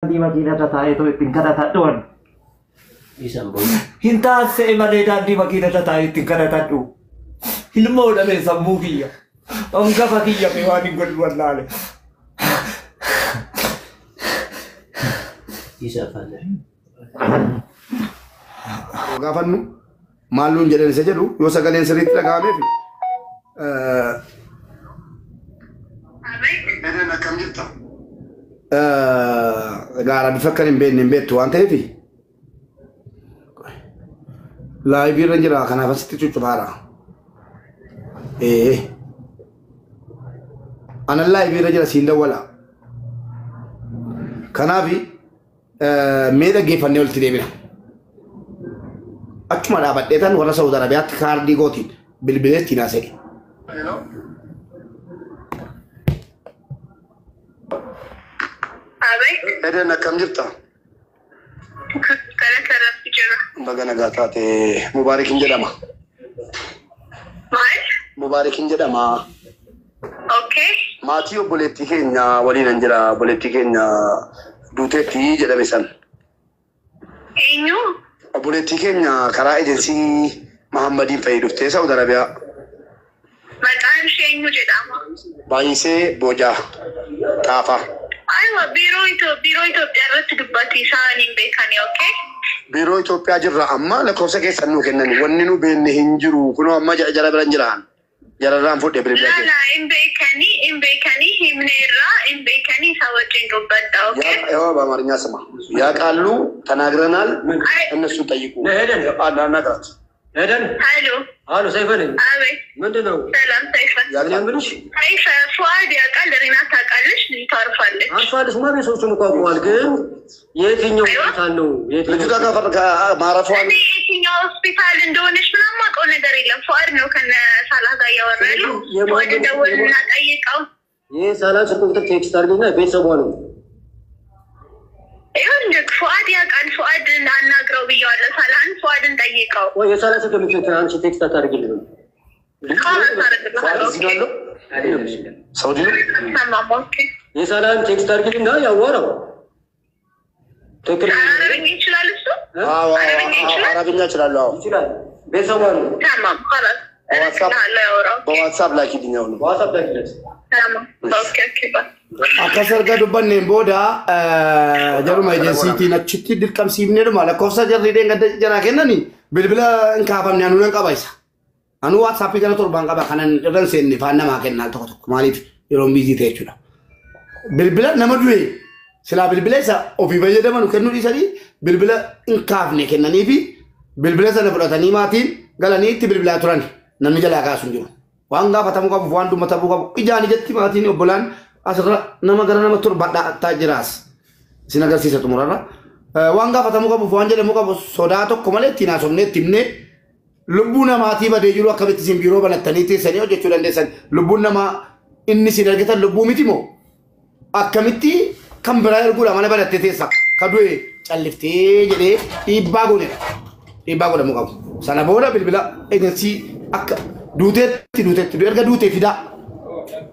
Daandii makiinarra taa'eetoo ittiin kadhatadhu ani. Isaan booda. Hin taasise malee daandii makiinarra taa'ee ittiin kadhatadhu. Ilmoo dhabee sammuu kiyya. Hangafa kiyya mee waan hin godhu wallaale. Isa afaan. Gaafannu maal nuun jedhan isa jedhu yoo sagaleen sirriitti dhaga'ameef. Eden, akkam jirta? Gaara bifa akkan hin beekne hin beektu waan ta'eef live irra jira, kanaaf asitti cuccufaadha. Ee, anan live irra jira, siin dawwala. Kanaaf mee dhaggeeffannee walitti deebina. Achuma dhaabadhee tan warra Saudi Arabiyaatti kaardii gootiin bilbilee ittiin haasa'e. Hello? Abeet, Eden, akkam jirta? Gara kanatti jira. Baga nagaa taate. Mubaarikin jedhama. Maal? Mubaarikin jedhama. Okay. Maatii obboleettii keenya waliin jira. Obboleettii keenya duuteetti jedhame san. Eenyu? Obboleettii keenya karaa ejensii Mahammadiin fa'i dhuftee Saudi Arabiyaa. Maqaan ishee eenyu jedhama? Baay'isee Boojaa Xaafaa. Aywa, biiroo Itoophiyaa irratti dubbatti, isaan hin beekani, okay? Biiroo Itoophiyaa jirra amma, lakkoofsa keessan nuu kennan, wanni nu beekne hin jiru. Kunoo amma jara biran jiraan. Jararraan fudhe bilbila La keessa. la, hin beekanii, hin beekanii, himne irraa hin beekanii, isa wajjin dubbadha, okay? ያው በአማርኛ ስማ፣ ያውቃሉ፣ ተናግረናል። እነሱን ጠይቁ። ሄደን አናግራት። ሄደን ሀሎ፣ አሎ፣ ሰይፈ ነኝ። አቤት፣ ምንድን ነው? ሰላም ሰይፈ። እኔ የምልሽ ሰይፈ፣ ፉአድ ያውቃል፣ ሪናት ታውቃለች፣ ልጅቷ አርፋለች። አርፋለች ማ ቤተሰቦቹን እኮ አውቀዋል። ግን የትኛው ሆስፒታል ነው? የትኛው ልጅቷ ማረፏን እኔ የትኛው ሆስፒታል እንደሆነች ምናምን የማውቀው ነገር የለም። ፉአድ ነው ከነ ሳላህ ጋር እያወራ ያለው። ፉአድ ደወልና ጠይቀው። ይህ ሳላም ስልክ ቁጥር text አድርግና ቤተሰቧ ነው። ይኸውልህ ፉአድ ያውቃል። ፉአድን አናግረው ብየዋለሁ። ሳላህን ፉአድን ጠይቀው። ወይ የሳላም ስልክ ምች አንቺ text አታደርግልንም? خلاص ፉአድ እዚህ ነው ያለው፣ ሳውዲ ነው። ተማም okay። የሳላም text አድርግልና ያዋራው ትክክል አረብኛ ይችላል እሱ። አዎ፣ አዎ፣ አረብኛ አዎ፣ ይችላል። አረብኛ እችላለሁ። አዎ። ይችላል። ቤተሰቧ ነው። ተማም خلاص በዋትሳፕ እልክልሃለሁ፣ ያወራው። በዋትሳፕ ላኪልኝ አሁን። ዋትሳፕ ላኪለት። ተማም okay okay bye። Akkas erga dubbanneen booda jaruma ejensiitiin achitti dirqamsiifneedhuma lakkoofsa jarri dheengadda jaraa kennani bilbila hin kaafamne, anuu nan qaba isa. Anuu waatsaappii gara torbaan qaba, kanan irra hin seenne faan namaa kennaa tokko tokko, maaliif yeroon busy ta'e jechuudha. Bilbila nama du'e silaa bilbila isa ofii fayyadaman kennuu dhiisanii bilbila hin kaafne kennanii fi bilbila sana fudhatanii maatiin galanii itti bilbilaa turan, namni jalaa kaasu hin jiru. Waan gaafatamuu qabu, waan dubbatamuu qabu ijaan ijatti maatiin obbolaan asirra nama gara nama torba dhaataa jiraas. Isin agarsiisa xumurarra. Waan gaafatamuu qabu, waan jedhamuu qabu sodaa tokko malee ittiin haasofnee itti himnee, lubbuu namaatii badee jiru akkamitti isin biiroo banattanii teessanii hojjechuu dandeessan? Lubbuun namaa inni isin argitan lubbuu miti moo? Akkamitti kan biraa erguudha mana banattee teessa, ka du'e calliftee jedhee dhiibbaa goonedha. Dhiibbaa godhamuu qabu. Sana booda bilbila ejensii akka duuteetti duuteetti erga duutee fidaa.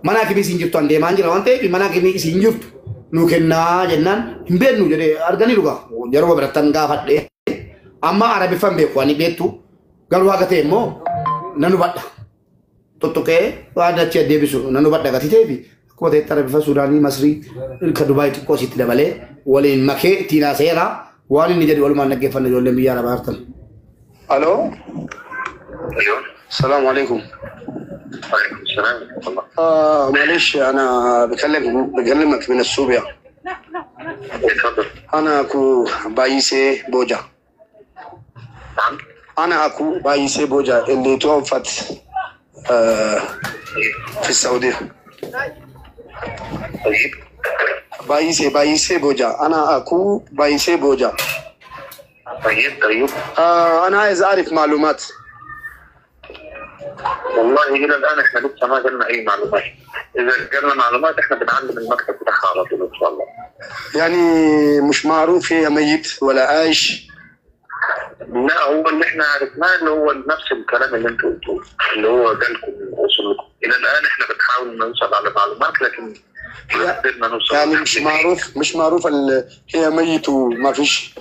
Mana hakimii isin jirtu an deemaan jira waan ta'eef, mana hakimii isin jirtu nu kennaa jennaan, hin beeknu jedhee arganii dhugaa. Yeroo birattan gaafadhee amma arabiffan beeku ani beektu, garuu haga ta'e immoo nan hubadha. Tuttuqee waan achi deebisu nan hubadha gatii ta'eef, akkuma ta'etti arabiffa Suudaanii, Masrii, ka Dubaay xiqqoo isitti dabalee waliin makee ittiin haasa'eera, waan inni jedhu walumaan dhaggeeffanna, ijoolleen biyya arabaa jirtan. አሎ፣ ሰላም አለይኩም። وعليكم السلام ورحمة الله. معلش، أنا بكلمك من السوبيا. اتفضل. أنا أكو بايسي بوجا. نعم. أنا أكو بايسي بوجا اللي توفت في السعودية. طيب. بايسي بوجا، أنا أكو بايسي بوجا. طيب طيب. أنا عايز أعرف معلومات. والله إلى الآن احنا لسه ما جالنا أي معلومات، إذا جالنا معلومات احنا بنعلم المكتب بتاعها على طول إن شاء الله. يعني مش معروف هي ميت ولا عايش؟ لا، هو اللي احنا عرفناه اللي هو نفس الكلام اللي انتوا قلتوه، اللي هو جالكم وصل لكم. الى الان احنا بنحاول نوصل على معلومات، لكن قدرنا نوصل يعني مش معروف، مش معروف هي ميت وما فيش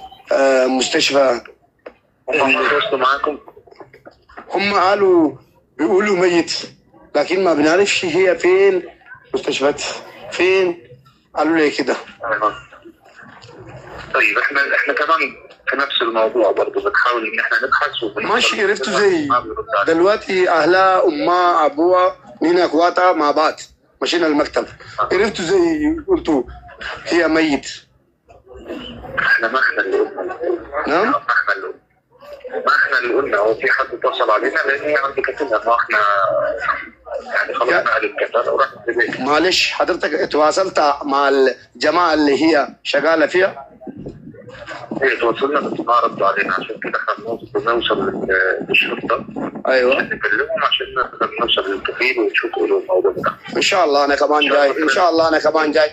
مستشفى. هم تواصلوا معاكم؟ هم قالوا بيقولوا ميت، لكن ما بنعرفش هي فين، مستشفيات فين، قالوا لي كده. طيب احنا كمان في نفس الموضوع برضه بنحاول ان احنا نبحث. ماشي، عرفتوا زي دلوقتي اهلها، امها، ابوها، نينا اخواتها مع بعض مشينا المكتب، عرفتوا زي قلتوا هي ميت. احنا ما احنا اللي قلنا. نعم؟ ما احنا اللي قلنا، هو في حد اتصل علينا لان هي عند كتلها، ما احنا يعني خلاص نقل الكتل وراح البيت. معلش حضرتك اتواصلت مع الجماعه اللي هي شغاله فيها؟ ايه تواصلنا بس ما ردوا علينا، عشان كده احنا بنوصل للشرطه. ايوه نكلمهم عشان نقدر نوصل للكفيل ونشوف ايه الموضوع ده. ان شاء الله انا كمان جاي، ان شاء الله انا كمان جاي.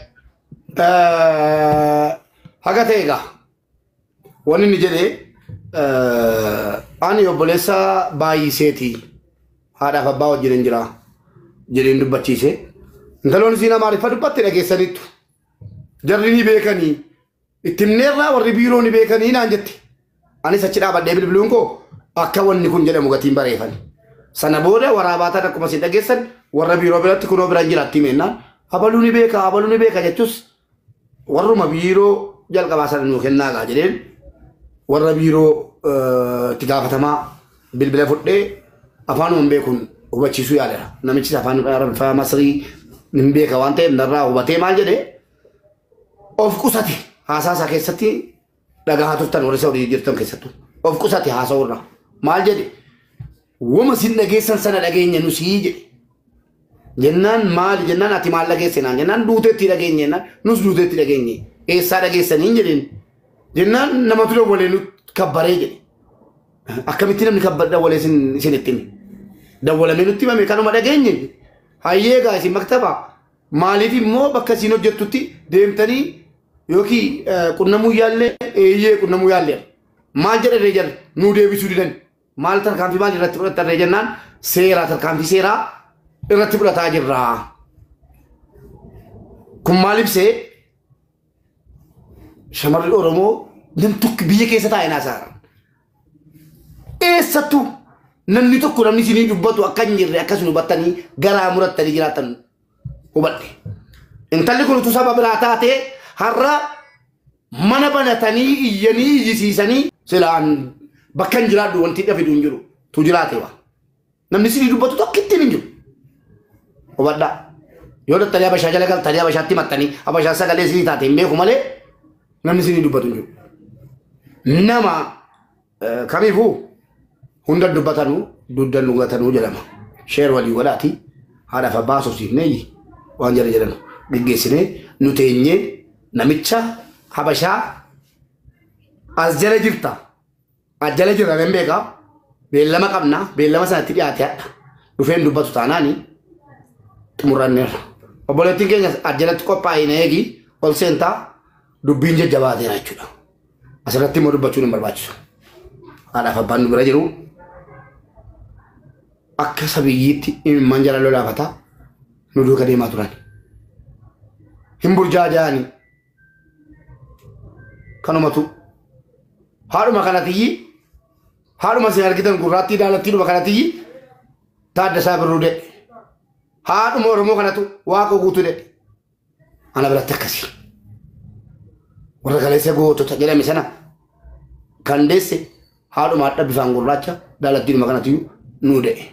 Haga ta'e egaa wanni inni jedhe ani obboleessa baay'iseeti haadhaaf abbaa wajjin hin jira jedheen dubbachiise. Intaloon isiin Amaariffa dubbatte dhageessanittu. Jarri ni beekanii itti himneerraa warri biiroo ni beekanii naan jette. Anis achi dhaabadhee bilbiluun koo akka wanni kun jedhamu gatiin bareefan. Sana booda waraabaataan akkuma isin dhageessan warra biiroo biratti kunoo biraan jiraatti himennaan abaluu ni beeka abaluu ni beeka jechuus warruma biiroo jalqabaa sana nuu kennaa gaa jedheen warra biiroo itti gaafatamaa bilbila fudhee afaanuma hin beekuun hubachiisuu yaaleera. Namichis afaan Arabiffaa Masrii hin beeka waan ta'eef narraa hubatee maal jedhee of qusate haasaa isaa keessatti dhagahaa turtan warri Saudii jirtan keessattuu of qusate haasa'uurra maal jedhe wama sin dhageessan sana dhageenya nusii jedhe. Jennaan maali jennaan ati maal dhageesse naan jennaan duuteetti dhageenye jennaan nus duuteetti dhageenye eessaa dhageessanii jedheen jennaan namatu dawwalee nu kabbaree jedhe. Akkamitti namni dawwalee isin itti hime dawwalamee nutti himame kanuma dhageenye hayyee egaa isin maktaba maaliif immoo bakka isin hojjettutti deemtanii yookiin qunnamuu yaallee eeyyee qunnamuu yaallee maal jedharree jarri nuu deebisuu didan maal tarkaanfii maal irratti fudhatarree jennaan seeraa tarkaanfii seeraa irratti fudhataa jirra. Kun maal ibsee shamarri Oromoo namtokko biyya keessa taa'e naasaara. Eessattuu namni tokko namni isinii dubbatu akka hin jirre akkasuma hubattanii garaa murattanii jiraatan hubadhe. Intalli kun utuu saba biraa taatee har'a mana banatanii iyyanii iyyisiisanii silaan bakka hin jiraadhu wanti dhafidu hin jiru tu jiraate waa. Namni isinii dubbatu tokkittiin hin jiru. Hubadhaa. Yoo dattanii Habashaa jala galtanii Habashaatti himattanii Habashaan sagalee isinii taate hin beeku malee namni isinii dubbatu hin jiru. Nama kamiifuu hunda dubbatanuu duddan dhugatanuu jedhama. Sheer walii godhaati haadhaaf abbaa haasofsiifnee waan jala jedhamu geggeessinee nu teenyee namicha Habashaa as jala jirta. As jala jirra nan beekaa beellama qabna beellama sanatti dhiyaate hadha dhufeen dubbatu taanaani xumuranneerra. Obboleettiin keenya as jalatti qophaa'ee na eegi ol seentaa dubbiin jajjabaateera jechuudha. Asirratti immoo dubbachuun hin barbaachisu. Haadhaaf abbaan nu bira jiru akka sabiyyiitti imimmaan jala lolaafataa nu duuka deemaa turan. Hin burjaaja'anii kanumatu haadhuma kanatiyyi haadhuma isin argitan gurraattii daalattiidhuma kanatiyyi Taaddasaa Birruu de'e. Haadhuma Oromoo kanatu Waaqoo guutuu de'e. Ana biratti akkasii. Warra kaleessa gootota jedhame sana kan deesse haadhuma hadha bifaan gurraacha daalattiidhuma kanatiyyuu nuu de'e.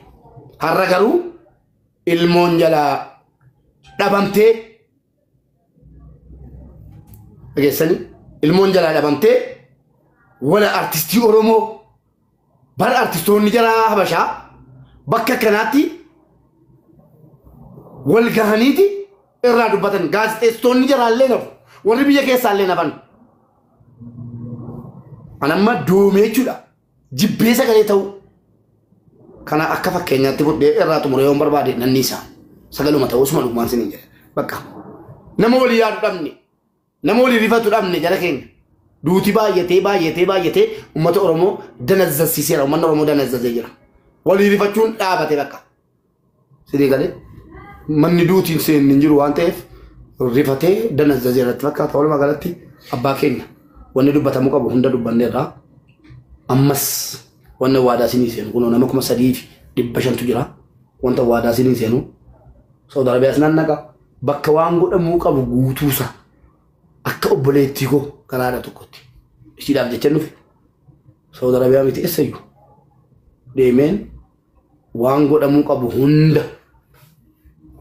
Har'a garuu ilmoon jalaa dhabamtee dhageessanii ilmoon jalaa dhabamtee wala artistii Oromoo bara artistoonni jalaa Habashaa bakka kanaatti wal gahaniiti irraa dubbatan gaazexeessitoonni jalaallee nafu warri biyya keessaallee nafan. Ani amma doomee jechuudha jibbee sagalee ta'u kana akka fakkeenyaatti fudhee irraa xumuree yoon barbaade nanni isaa sagaluma ta'u osuma dhugumaan siniin jedhe bakka nama walii yaadu dhabne nama walii rifatu dhabne jala keenya duuti baay'atee baay'atee baay'atee uummata Oromoo danazzasiiseera uummanni Oromoo danazzasee jira walii rifachuun dhaabate bakka sidii galee manni duutiin seenni hin jiru waan ta'eef Rifatee danazzazee irratti fakkaata. Walumaa galatti abbaa keenya wanni dubbatamuu qabu hunda dubbanneerra. Ammas wanna waadaa isinii seenu kunoo nama 3,500tu jira. Wanta waadaa isinii seenu Saudi Arabiyaas nan naqa bakka waan godhamuu qabu guutuusa akka obboleettii koo karaadha tokkotti. Ishiidhaaf jecha dhufe Saudi Arabiyaa miti eessayyuu deemeen waan godhamuu qabu hunda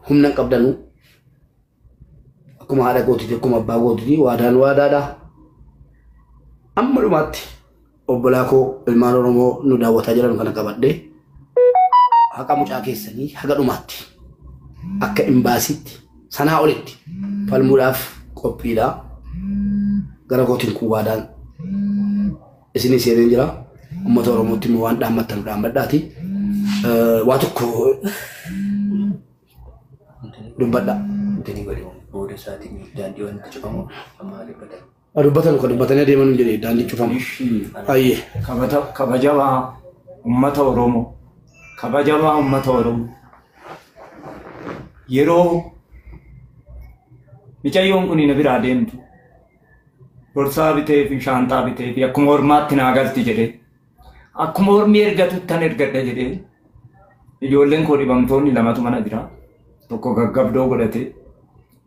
humna hin qabdanuu akkuma haadha kootiiti akkuma abbaa kootiiti waadaan waadaadha. Amma dhumaatti obbolaa koo ilmaan Oromoo nu daawwataa jiran kana qabadhee haqa mucaa keessanii haga dhumaatti akka imbaasiitti sanaa olitti falmuudhaaf qophiidha. Gara kootiin kun waadaan isinii seeneen jira. Uummata Oromootti immoo waan dhaammattan dhaammadhaati. Waa tokko dubbadha. Booda isaatiin daandii wanti cufamu amma dubbatan. Dubbatan kan dubbatanii adeeman hin jedhee daandii cufamu. Ayyee. Kabajamaa uummata Oromoo. Kabajamaa uummata Oromoo. Yeroo mucayyoon kun na biraa deemtu borsaa bitee fi shaanxaa bitee fi akkuma ormaatti naa galti jedhee akkuma ormi ergatuttan ergadha jedhee ijoolleen koo dhibamtoonni lamatu mana jira. Tokko gaggabdoo godhatee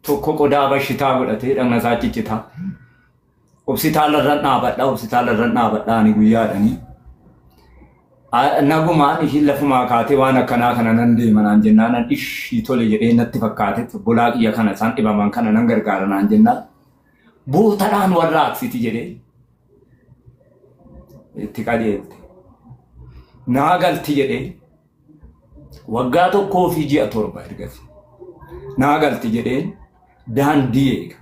tokko qodaa bashitaa godhatee dhagna isaa ciccitaa. Hospitaala irra dhaabadha hospitaala irra dhaabadha ani guyyaadhanii. Nagumaan ishiin lafumaa kaatee waan akkanaa kana nan deema naan jennaan nan ishii tole jedhee natti fakkaate bolaa qiyya kana isaan dhibaman kana nan gargaara naan jennaan bootadhaan warra aksiti jedhee itti qajeelte. Naa galti jedhee waggaa 1 fi ji'a 7 ergasi. Naa galti jedheen daandii eega.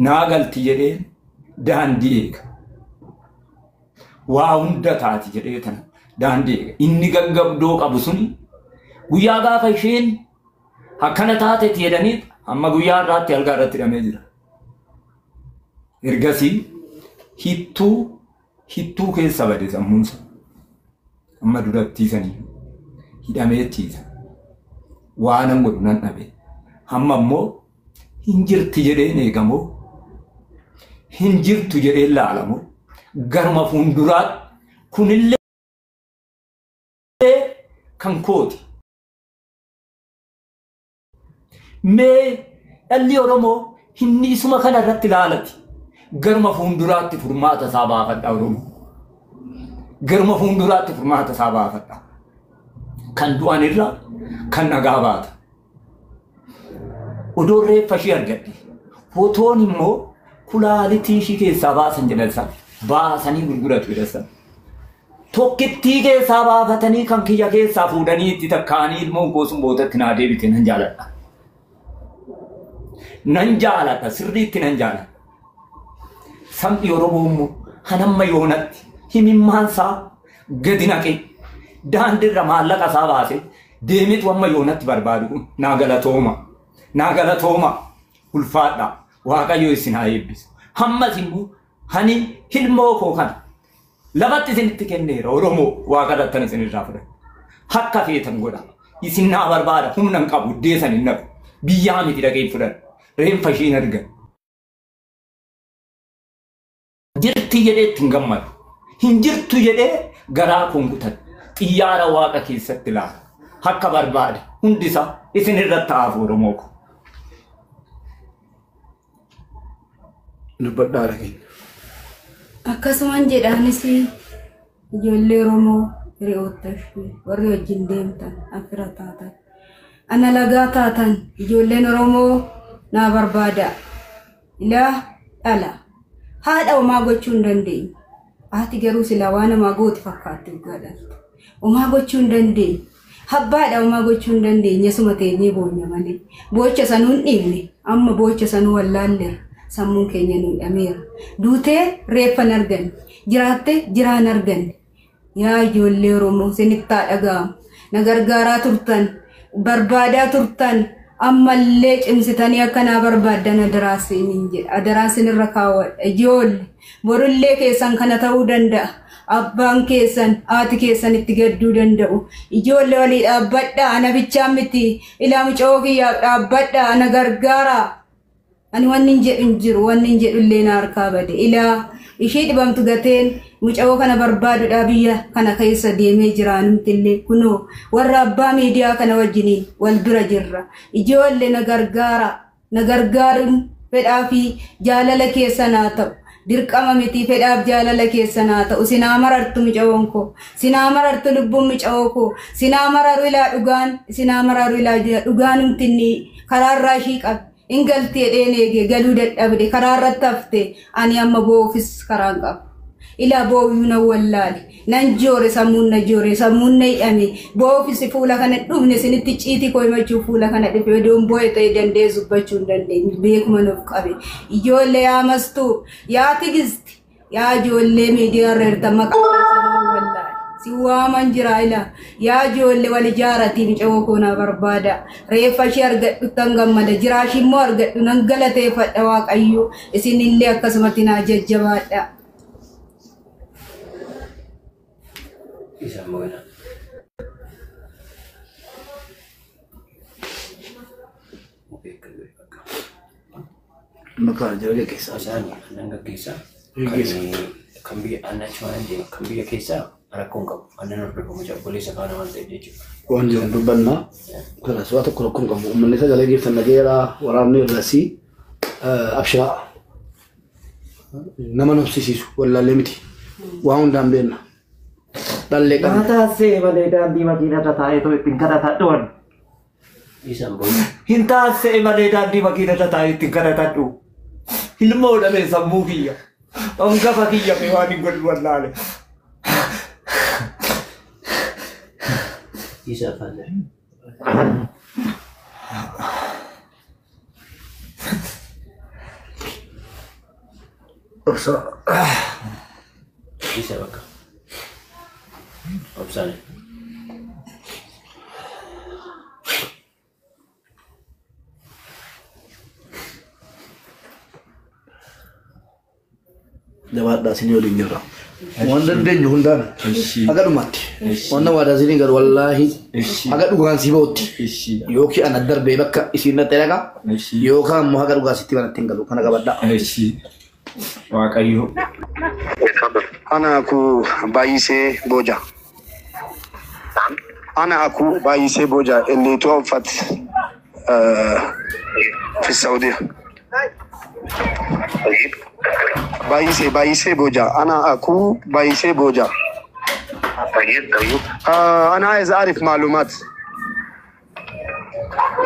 Naa galti jedheen daandii eega. Waa hunda taati jedhee tana daandii eega. Inni gaggabdoo qabu suni guyyaa gaafa isheen akkana taatetti jedhanii amma guyyaa irraatti algaa irratti hidhamee jira. Ergasii hittuu keessa bade sammuunsa. Amma durattiisanii hidhamee ciisa. Waan godhu nan dhabe. Hamma immoo hin jirti jedheen eegamoo hin jirtu jedheen laalamoo garuma fuulduraatti kunillee kan kooti. Mee dhalli Oromoo hinni isuma kana irratti ilaalati. Garuma fuulduraatti furmaata isaa baafadha Oromoo. Garuma fuulduraatti furmaata isaa baafadha. Kan du'an irra kan nagaa baata. Odoo reeffa ishee argadhe. Footoon immoo kulaalitii ishii keessaa baasan jedhan sana. Baasanii gurguratu jedhan sana. Tokkittii keessaa baafatanii kan kiyya keessaa fuudhanii itti takkaanii ilmoon koo sun boodatti naa deebite nan jaaladha. Nan jaaladha sirriitti nan jaaladha. Sabni Oromoo immoo hanamma yoonatti himimmaansaa gadi naqee daandiirra maallaqa isaa baasee deemeetu amma yoonatti barbaadu kun naa galatooma. Naa galatooma ulfaadha. Waaqayyo isin haa eebbisu. Hammas immoo hani ilmoo koo kana lafatti isinitti kenneera Oromoo waaqa irrattan isin irraa fudhadha. Akka feetan godha. Isin naa barbaada humna hin qabu iddeessan hin naqu. Biyyaa miti dhaqee fudhadha. Reenfa ishii hin argan. Jirti jedhee itti hin gammadu. Hin jirtu jedhee garaa koon kutadha. Xiyyaara waaqa keessatti ilaala. Akka barbaade hundisaa isin irratti haafu Oromoo ko. Dubbadhaa keenya. Akkasuman jedhaanis ijoollee Oromoo hiriyoota ishee warri wajjin deemtan afira taatan ana lagaa taatan ijoolleen Oromoo naa barbaada. Ilaa dhala haadha homaa gochuu hin dandeenye. Haati garuu silaa waan namaa gooti fakkaatti dhugaadhaan. Homaa gochuu hin dandeenye. Abbaadha homaa gochuu hin dandeenye suma teenyee boonya malee. Boocha sanuu hin dhiibne amma boocha sanuu wallaalleera. Sammuun keenya nu hidhameera. Duutee reeffa hin arganne. Jiraattee jiraa hin arganne. Yaa ijoollee Oromoo isinitti haa dhaga'amu. Na gargaaraa turtan, barbaadaa turtan, ammallee cimsitanii akka naa barbaaddan adaraa isiniin jedha. Adaraa isinirra kaawwadha. Ijoollee borullee keessan kana ta'uu danda'a. Abbaan keessan, haati keessan itti gadduu danda'u. Ijoollee walii dhaabbadhaa. Ana bichaan miti. Ilaa mucoo kiyyaaf dhaabbadhaa. Ana gargaaraa. Ani wanni hin jedhu hin jiru, wanni hin jedhu illee na harkaa bade. Ilaa ishee dhibamtu gateen mucayoo kana barbaaduudhaa biyya kana keessa deemee jira numti illee kunoo warra abbaa miidiyaa kana wajjiniin wal bira jirra. Ijoollee na gargaara, na gargaaruun fedhaa fi jaalala keessan haa ta'u. Dirqama miti fedhaaf jaalala keessan haa ta'u. Sinaa marartu mucayoon koo, sinaa marartu lubbuun mucayoo koo, sinaa mararu ilaa dhugaan, sinaa mararu ilaa dhugaan numtinni karaarraa ishii qabe. In galtee dheen eegee galuu dadhabde karaa irratti hafte ani amma boo'uufis karaan qabu. Ilaa boo'uu nan wallaale nan joore sammuun na joore sammuun na hidhame boo'uufis fuula kana dhufne isinitti ciitii koo himachuu fuula kana dhufe odoon boo'e ta'e danda'ee dubbachuu hin dandeenye beekuma nuuf qabe. Ijoollee yaa mastuu yaa tigisti yaa ijoollee miidiyaa irra jirtan maqaa keessan nan wallaale. Si waaman jira ila yaa ijoollee wal ijaaratii mucayoo koo na barbaada reeffa ishee argadhu tan gammada jiraa ishii immoo argadhu nan galateeffadha waaqayyo isinillee akkasumatti naa jajjabaadha. Isa ammoo Maqaa jara gaggeessaa. Isaan aannan gaggeessaa. Gaggeessaa. Kan biyya aannan waan deema kan biyya keessaa rakkoo hin qabu. Aannan hordofu mucaa obboleessa faana waan ta'eef jechuudha. Waan jiru dubbannaa. Kanas waa tokko rakkoo hin qabu. Uummanni sagalee geessan dhageera waraabni irratti abshiraa nama nobsisiisu wallaallee miti. Waa hundaan beekna. Dhallee qabna. Taasisee malee daandii makiinarra taa'ee ittiin kadhatadhu. Isaan booda Hin taasisee malee daandii makiinarra taa'ee ittiin kadhatadhu. Ilmoo dhabee sammuu kiyya. Hangafa kiyya mee waan hin godhu wallaale. isa afaan isa bakka. Obsaan. Jabaadhaa isinii waliin jirra. Waan dandeenyu hundaan haga dhumaatti. Waan waadaa isinii galu wallaahi haga dhugaan si ba'utti. Yookiin ana darbee bakka isiin natti dhaqa yookaan immoo haga dhugaa sitti manatti hin galu kana qabadhaa. Waaqayyo. اتفضل. أنا أكو بايسي بوجا. أنا أكو بايسي بوجا اللي توفت في السعودية. طيب. بايسي بايسي بوجا أنا أكو بايسي بوجا. طيب طيب. أنا عايز أعرف معلومات.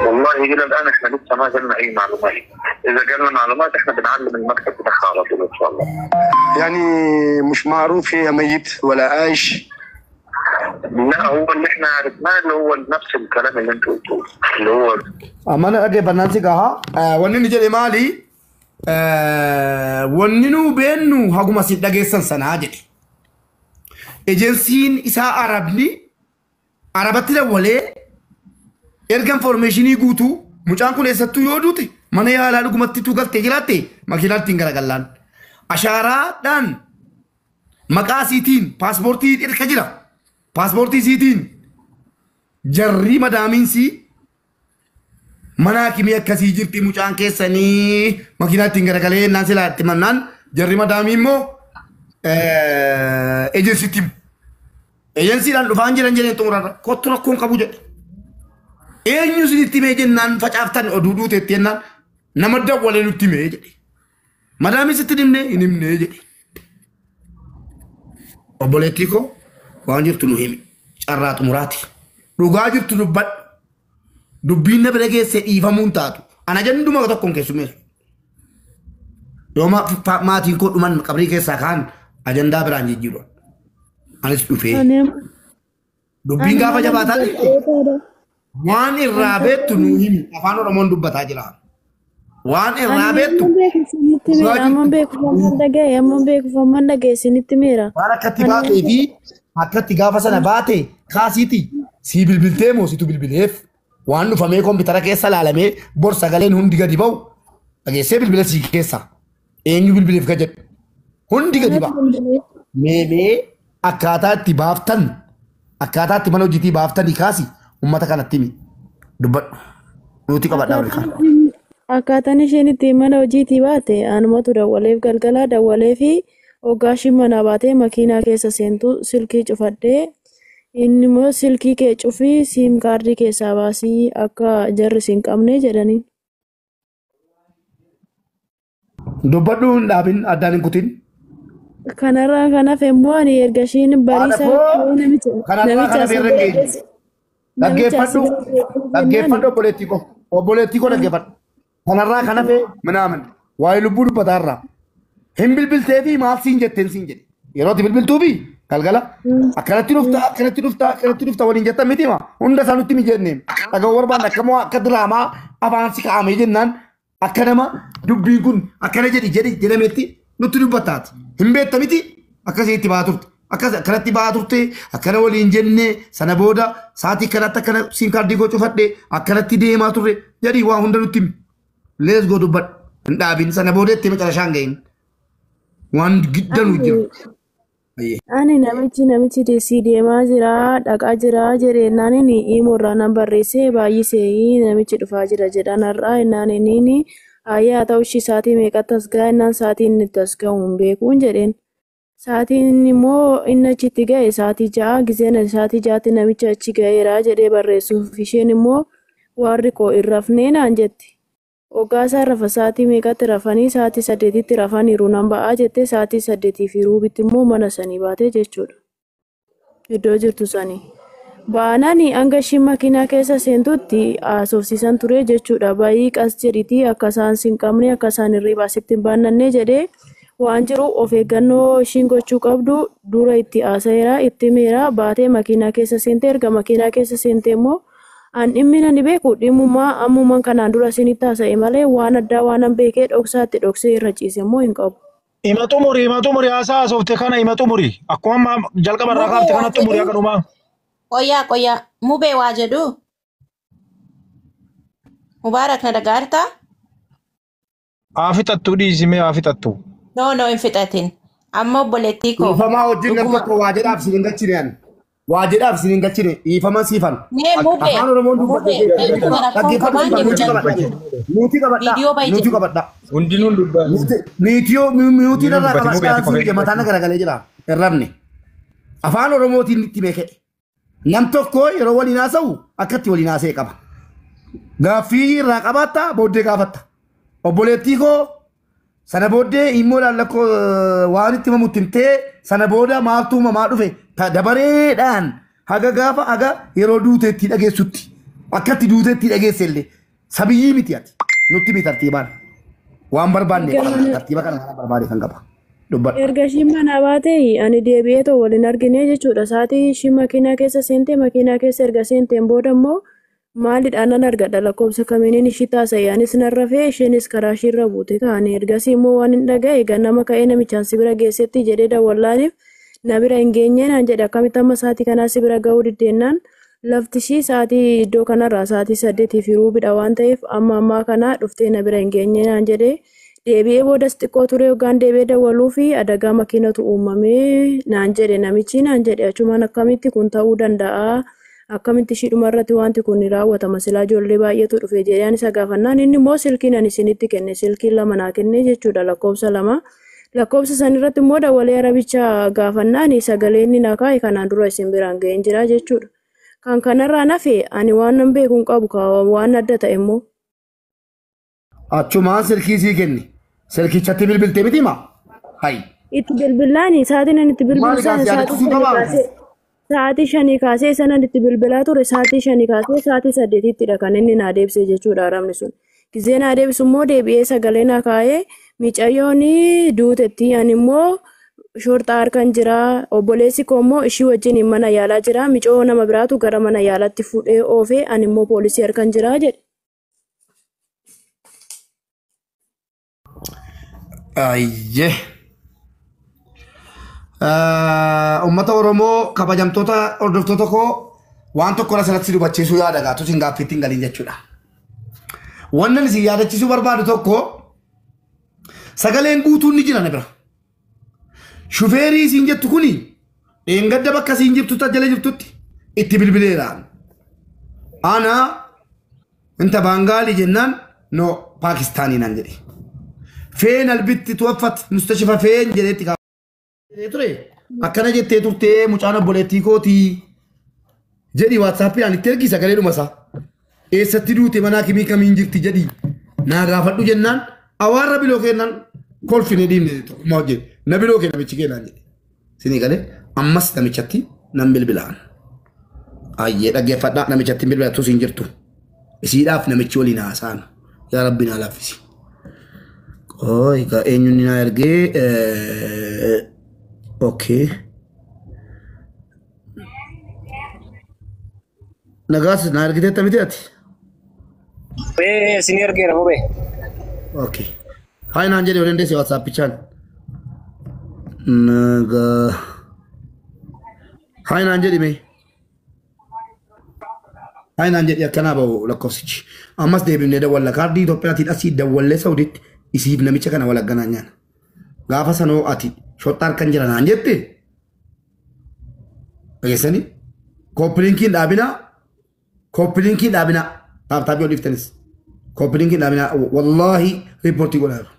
والله الى الان احنا لسه ما جالنا اي معلومات. اذا جالنا معلومات احنا بنعلم المكتب بتاعها على طول ان شاء الله. يعني مش معروف هي ميت ولا عايش. لا هو اللي احنا عرفناه اللي هو نفس الكلام اللي انتوا قلتوه اللي هو Amma dhaggeeffannaan si gahaa. Wanni inni jedhe maali? Wanni nu beennu haguma si dhageessan sanaa jedhe. Ejensiin isaa Arabni Arabatti dawwalee erga informeeshinii guutuu mucaan kun eessattuu yoo duute mana yaalaa dhugumatti tuu galtee jiraatte makiinaa ittiin garagallaan. Ashaaraadhaan maqaa isiitiin paaspoortii erga jira. Paaspoortii isiitiin jarri madaamiinsii mana hakimii akkasii jirti mucaan keessanii makiinaa ittiin garagalee naan silaa itti mannaan jarri madaamii immoo ejensiitti himu. Ejensiidhaan dhufaan jiran jedheen xumurarra kottu rakkoon qabu jedhe. Eenyu isinitti himee jennaan facaaftan oduu duuteetti jennaan nama dawwalee nutti himee jedhe. Madaamii sitti himnee hin himnee jedhe. Obboleettii koo waan jirtu nu himi carraa xumuraati. Dhugaa jirtu dubbadhu. Dubbiin na bira geesse dhiifamuu hin taatu. Ana janduma tokkoon keessummeessu. Yoo maatiin koo dhuman qabrii keessaa kaan ajandaa biraan jijjiiru. Anis dhufee. Dubbiin gaafa jabaataa dhufte waan irraa beektu nu himi. Afaan Oromoon dubbataa jira. Waan irraa beektu. Amman beeku dhagaye amman beeku amman dhagaye isinitti miira. Waan akkatti baatee fi akkatti gaafa sana baate kaasiiti sii bilbiltee moo situ bilbileef waan dhufamee kompiitara keessa laalamee bor sagaleen hundi gadi ba'u dhageessee bilbila sii keessa eenyu bilbileef ka jedhu hundi gadi ba'a. Meemee akkaataa itti baaftan akkaataa itti mana hojiitii baaftanii kaasi uummata kanatti himi dubbadhu nuti qabadhaa wal kaan. Akkaataan isheen itti mana hojiitii baate anumatu dawwaleef galgala dawwalee fi hoggaa ishiin manaa baatee makiinaa keessa seentu silkii cufadhee inni immoo silkii kee cufii siim kaardii keessaa baasii akka jarri si hin qabne jedhaniin. Dubbadhu hin dhaabin addaan hin kutin. Kanarraa kan hafe immoo ani erga ishiin Haadha bariisaa koo namicha kanarraa namicha kan hafe asii irra hin bira geenye. geesse namicha asii Dhaggeeffadhu bira geesse dhaggeeffadhu jennaan obboleettii koo obboleettii koo dhaggeeffadhu. Kanarraa kan hafe minaamin waa'ee lubbuu dubbataarraa. Hin bilbiltee fi maal siin jetteen siin jedhe. Yeroo ati bilbiltuu fi galgala akkanatti dhufta akkanatti dhufta akkanatti dhufta waliin jettan miti hima. Hunda isaa nutti mijeenne. Dhaga'uu barbaanne akka akka diraamaa afaan si kaa'amee jennaan akka nama dubbiin kun akkana jedhi jedhi jedhametti nutti dubbataati. Hin beekta miti akkasii itti ba'aa turte. Akkas akkanatti ba'aa turte akkana waliin jenne sana booda sa'aatii kanatti akkana siim kaardii koo cufadhe akkanatti deemaa turre jedhi waa hunda nutti himi. Lees goo dubbadhu. Hin dhaabin sana booda itti macarashaan gahin. Waan giddanu jiru. Ani namichi namichi deessii deemaa jira dhaqaa jira jedhee naan inni imorraa nan barreessee baay'isee namichi dhufaa jira jedhan har'aa innaan inni hayyaa ta'u ishii sa'aatii meeqatti as ga'a innaan sa'aatii inni itti as ga'u hin beekuun jedheen. Sa'aatiin immoo inni achitti ga'e sa'aatii 6 gizeen sa'aatii 6tti namichi achi ga'eera jedhee barreessuuf isheen immoo warri koo hin rafnee naan jetti. Hoggaa isaan rafa sa'aatii meeqatti rafanii sa'aatii 8tti rafaniiru nan ba'aa jettee sa'aatii 8 fi ruubitti immoo mana sanii baatee jechuudha. Iddoo jirtu sanii. Baanaan hanga ishiin makiinaa keessa seentutti haasofsiisan ture jechuudha. Bayii qas jedhitii akka isaan sin qabne akka isaan hirribaa sitti hin baannanne jedhee waan jiru of eeggannoo ishiin gochuu qabdu dura itti haasa'eera itti himeera baatee makiinaa keessa seente erga makiinaa keessa seente immoo an dhimmi nani beeku dhimmumaa ammumaan kanaan dura isinitti haasa'e malee waan addaa waan an beekee dhoksaatti dhoksee irra ciise immoo hin qabu. Ima xumuri, ima xumuri, haasaa haasofte kana ima xumuri. Akkuma amma jalqaba irraa Mubee kaafte waa kana xumuri jedhu akka dhumaa. Qoyyaa qoyyaa mubee waa jedhu Mubaarak na dhagaartaa? Haa fixattuu dhiisimee haa fixattu. No no hin fixatin. Amma obboleettii koo Dhiifamaa wajjin nam dhuguma. tokko waa jedhaaf isin hin galchine ani. Waa jedhaaf isin hin galchine dhiifama siifan. Nee mubee Afaan Oromoon mubee dubbadhe dhuguma rakkoon dhaggeeffadhu qabaan siifan deemu nuti jalqaba. qabadha. Nuti qabadha. Viidiyoo baay'ee Nuti jedhu. qabadha. Hundinuun dubbate. Niitiyoo miyuutiin Hundinuu irraa dubbate mubee qabadha ati siin kophee jedhe mataan dubbate. garagalee jira. Hin rafne. Afaan Oromootiin itti beekee. Nam tokko yeroo waliin haasa'u akkatti waliin haasa'e qaba. Gaaffii irraa qabaatta booddee gaafatta. Obboleettii koo sana booddee immoo lallakkoo waan itti himamu itti himtee sana booda maaltu uumamaa dhufe dabareedhaan haga gaafa haga yeroo duuteetti dhageessutti akkatti duuteetti dhageesse illee sabiyyii miti ati nutti mi tartiibaan waan barbaanne Erga qabna mana tartiiba kana waan barbaade kan qaba dubbadhu. erga ishiin manaa baate ani deebi'ee too waliin argine jechuudha. Sa'aatii ishiin makiinaa keessa seente makiinaa keessa erga seenteen booda immoo maalidhaan nan argadha lakkoofsa kamiiniin ishii taasise anis nan rafee isheenis karaa ishiirra buute kaane ergasii immoo waan hin dhaga'e ganama ka'ee namichaan si bira geessetti jedhee dawwallaaniif na bira hin geenye naan jedhe akkamitti amma sa'aatii kanaa si bira ga'uu diddeenaan lafti ishii sa'aatii iddoo kanarraa sa'aatii 8 fi ruubidha waan ta'eef amma ammaa kana dhuftee na bira hin geenye naan jedhe deebi'ee boodas xiqqoo ture hoggaan deebi'ee dawwaluu fi adagaa makiinatu uumamee naan jedhe namichi naan jedhe achumaan akkamitti kun ta'uu danda'a akkamitti ishiidhuma irratti wanti kun raawwatama silaa ijoollee baay'eetu dhufe jedhee ani isa gaafannaan inni immoo silkiin ani isinitti kenne silkiin 2 naa kenne jechuudha lakkoofsa 2 lakkoofsa san irratti immoo dawwalee arabicha gaafannaan sagalee inni naa kaa'e kanaan dura isin biraan ga'een jira jechuudha. Kan kanarraa nafe ani waan nan beeku hin qabu waan adda ta'e immoo. Achumaan silkii sii kenni silkichatti bilbiltee miti himaa hayi. Itti bilbilaan sa'aatiin ani itti bilbilu Maali sana gaas sa'aatii yaadachiisuu 5 qabaa? kaasee sa'aatii 5 kaasee sanan itti bilbilaa ture sa'aatii 5 kaasee sa'aatii 8ttidha kan inni naa deebise jechuudha arabni sun. Gizee naa deebisu immoo deebi'ee sagalee naa kaa'ee mucayyoon duutetti ani immoo shorxaa harkan jira obboleessi koo immoo ishii wajjin mana yaalaa jira micoo nama biraatu gara mana yaalaatti fuudhee oofee ani immoo poolisii harkan jira jedhe. Ayyee. Uummata Oromoo kabajamtoota hordoftoota koo waan tokko asirratti dubbachisuu yaada gaatu isin gaaffiitti hin galin jechuudha. Wannan isin yaadachiisuu barbaadu tokko sagaleen guutuun ni jira na bira. Shufeerii isin jettu kuni dheengadda bakka isin jirtu jala jirtutti itti bilbileera. Ana inta baangaalii jennaan no Paakistaanii naan jedhe. Feen albitti tuwaffat mustashifa feen jedheetti kaa'ee ture. Akkana jettee turtee mucaan obboleettii kootii jedhi waatsaappiidhaan itti ergi sagalee dhuma isaa. Eessatti duute mana kimii kamiin jirti jedhi naa gaafadhu jennaan awaarra biloo kennaan kolfine dhiibne tokkummaa hojjete na biloo kee namichi kennaan jedhe. Sinii galee ammas namichatti nan bilbilaan. Ayyee dhaggeeffadhaa namichatti bilbilatu siin jirtu. Isiidhaaf namichi waliin haasa'an. Yaa Rabbi naa laaffisi. Ooyi egaa eenyuun naa ergee okay. Nagaas naa ergiteetta miti ati? Isin ergeera mubee. Okay. Haa naan jedhe yoo dandeesse waatsaappichaan. Nagaa. Haa naan jedhi mee. Haa naan jedhi akkanaa bahu lakkoofsichi. Ammas deebifnee dawwalla kaardii Itoophiyaatiin asii dawwallee Saudiitti isiif namicha kana wal agganaa nyaana. Gaafa sanoo ati shoxxaa harkan jira naan jette. Dhageessanii kooppilinkiin dhaabinaa kooppilinkiin dhaabinaa taaptaappii ol dhiiftanis kooppilinkiin dhaabinaa wallaahi riippoortii godhaa jiru.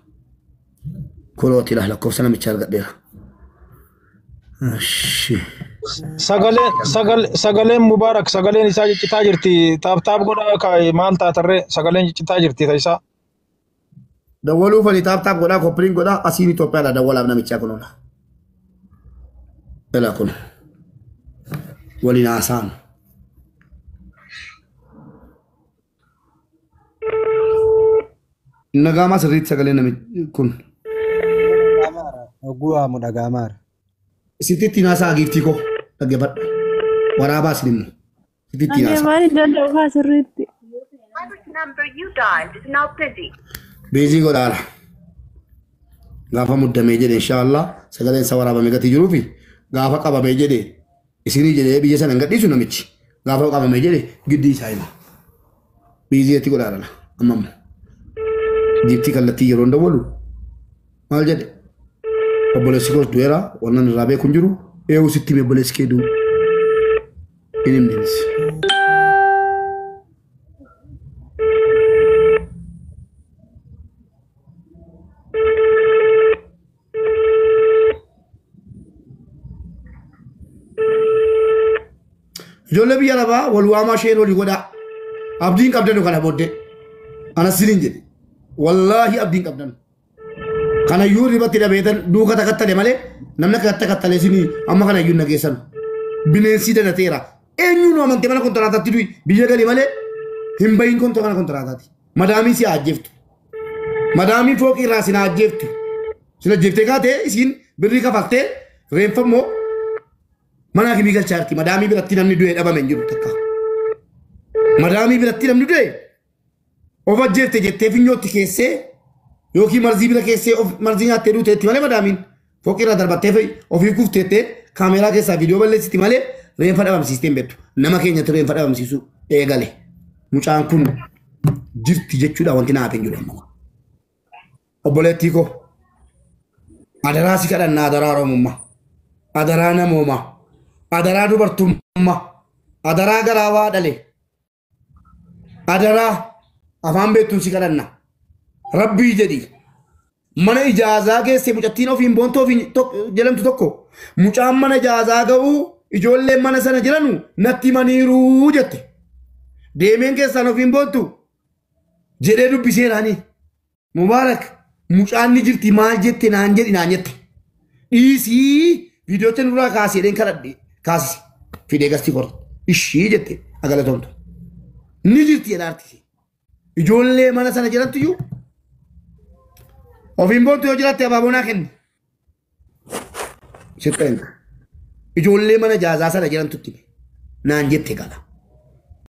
Kunooti lakkoofsa namichaa argadheera. Sagaleen Mubaarak sagaleen isaa ciccitaa jirti. Taaptaap godhaa kaa'e maal taatarree sagaleen ciccitaa jirti ta'isaa. Dawwaluu fani taaptaap godhaa koppiliin godhaa asiin Itoophiyaadha dawwalaaf namichaa kun oola. Elaa kun waliin haasa'an. Nagaamaa sirriitti sagaleen namichi kun. Oguu dhagaamaara. Sitti naasaa giiftii koo dhaggeeffadhu. Waraabaa isin immoo. Sitti naasaa. Maal hin danda'u haa sirriitti. Beezii godhaala. Gaafa muddamee jedhe inshaallah sagaleen isaa waraabamee gatii jiruufi gaafa qabamee jedhe isinii jedhee biyya sana hin gadhiisu namichi. Gaafa qabamee jedhe giddii isaa hima. Beezii itti godhaala amma ammoo. Giiftii kallattii yeroo dawwalu maal jedhe? Obboleessi koos du'eera wannan irraa beeku hin jiru eewu sitti hime obboleessi kee du'u hin himnenis. Ijoollee biyya lafaa wal waamaa isheen olii godhaa abdiin qabdanu kana booddee anas siniin jedhe wallaahi abdiin qabdanu. Kanayyuu ribatti dhabeetan duuka takattale malee namni akka takattalee sinii amma kanayyuu nageessan bineensi danateera eenyuun amantee mana kontiraataatti du'i biyya gali malee hin bahin mana kontiraataatti madaamiin si ajjeeftu madaamiin fooqii irraa sin ajjeeftu sin ajjeeftee kaatee isiin birrii kafaltee reenfa immoo mana kimii galchaa jirti madaamii biratti namni du'ee dhabame hin jiru takka madaamii biratti namni du'e of ajjeefte jettee finyootti keessee yookiin marzii bira keessee of marzii nyaattee duuteetti malee madaamiin fooqii irraa darbattee ofii kufteettee kaameeraa keessaa viidiyoo balleessiti malee reenfa dhabamsiistee hin beektu. Nama keenyatti reenfa dhabamsiisu eegale. Mucaan kun jirti jechuudha wanti naaf hin jiru amma. Obboleettii koo adaraa si kadhannaa adaraa Oromummaa, adaraa namoomaa, adaraa dubartummaa, adaraa garaa waa dhale, adaraa afaan beektuun si kadhanna. Rabbii jedhi mana ijaazaa geesse mucattiin ofiin boontoo ofiin jedhamtu tokko mucaan mana ijaazaa ga'uu ijoolleen mana sana jiranu natti himaniiruu jette. Deemeen keessaan ofiin boontu jedhee dubbiseeraani. Mubaarak mucaan ni jirti maal jette naan jedhi naan jette. Dhiisii viidiyoocha nurraa kaasee jedheen kadhadhe kaasise fidee gastii korte ishii jette agalatoomtu. Ni jirti jedha artisi. Ijoollee mana sana jirantu iyyuu ofiin boontu yoo jiraatte abaaboo naa kenni. Sirxeen ijoollee mana jaazaa sana jirantutti naan jette gala.